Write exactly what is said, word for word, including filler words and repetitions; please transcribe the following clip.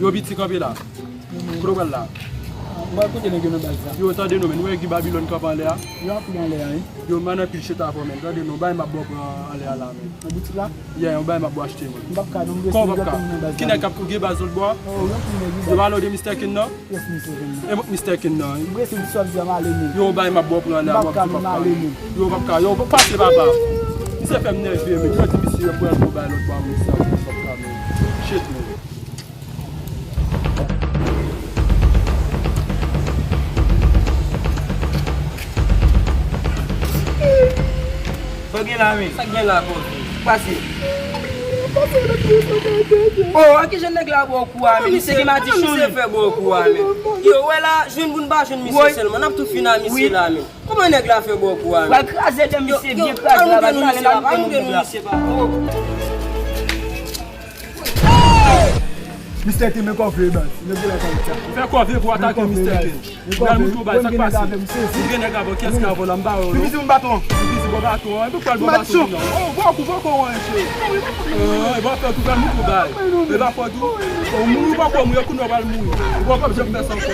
Yo, piti, kanpe la. Kote w pral la? M pral kote nèg yo nan baz la. Yo, tande non, men, nou wè Guy Babylone kanpe anlè a? Yo ap pran anlè a, wi. Yo, m ann anpil chita avè w, men, tande non, bay m ap ba w pran anlè a la, men. Nan boutik la? Yeah, yon bay m ap ba w achte, men. M p ap ka, non, m resi nan baz la. Kòman w p ap ka? Ki nèg k ap, Guy Bazot bò? Oh, yo ap pran nèg yo. Yo pale w de Mister Ken nan? Yes, Mister Ken nan. E Mister Ken nan, wi. M resi di sa w ap di a, m ale, men. Yo, bay m ap ba w pran anlè a, m p ap ka, non, m ale, men. Yo, p ap ka, yo, pase papa. Misye fè m nève, men. Yo di misye yo pran l pou bay lòt bwa, men, sa, m p ap ka, men. Shit, men. Sa gen la, men? Sa gen la, bòs? Pase. Oh, a ki jan nèg la ba w kou a, men? Misye gen madichon, li. Kòman misye fè ba w kou a, men? Yo, wè la, jwenn pou n pa jwenn misye sèlman. N ap tou fin a misye la, men. Kòman nèg la fè ba w kou a, men? Pral kraze dèn misye, byen kraze la, pa gen ale nan dèn nèg la. Mister Ken, men kòve, baz. Nèg yo la kay sa. Fè kòve pou atake Mister Ken. Ou pral montre w bay sa k pase. Ou gen nèg avè w, kiyès ki avè w la, m pa wè w non. Pipi, m baton. Pipi, bon baton an. Epi pral bon baton an. Oh, bon kou, bon kou, wen, che. Eh, bon fè tou pral montre w bay. E pa fò tou. Ou mouri, ou pa fò mouri, kounye w pral mouri. Ou pa fò janm fè sa ankò.